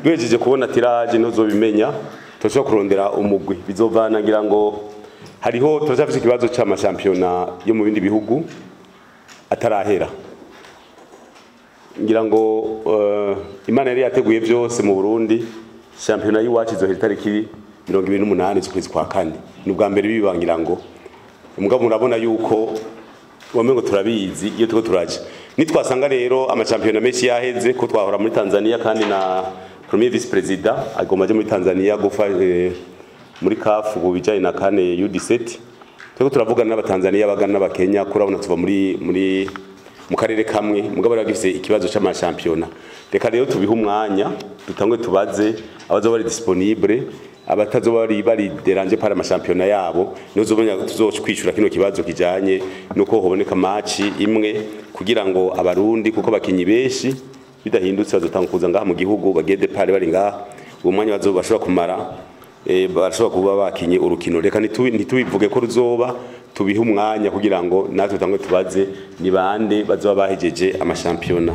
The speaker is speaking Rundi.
Duhejeje kubona tirage ntuzobimenya, turashobora kurondera umugwi bizovana. Ngira ngo hariho, turacyafise ikibazo c'amashampiyona yo mu bindi bihugu atarahera. Ngira ngo Imana yari yateguye byose mu Burundi, shampiyona y'iwacu izohera itariki 28 z'ukwezi kwa kane. Ni ubwa mbere biba, ngira ngo. Mugabo murabona yuko wamengo turabizi iyo turiko turaja. Nitwasanga rero amashampiyona menshi yaheze, ko twahora muri Tanzania, kandi na premier vice président agomba aje muri Tanzania gufa muri CAF ku bijanye na CAN U17. Turiko turavugana n'Abatanzania bagana n'Abakenya, kurabona tuva muri mu karere kamwe, mugabo rero gifise ikibazo c'amashampiyona. Reka rero tubihe umwanya, dutangwe tubaze abazoba bari disponible, abatazoba bari dérangés par amashampiyona yabo, niho uzobona tuzokwishura kino kibazo kijanye nuko hoboneka match imwe kugira ngo Abarundi, kuko bakinyi benshi bidahindutse bazotanga kuza ngaha mu gihugu, bagiye départ bari ngaha, uwo mwanya bazoba bashobora kumara barashobora kuba bakinye urukino. Reka ntitubivuge ko ruzoba, tubihe umwanya kugira ngo natwe tangwe tubaze ni bande bazoba bahejeje amashampiyona.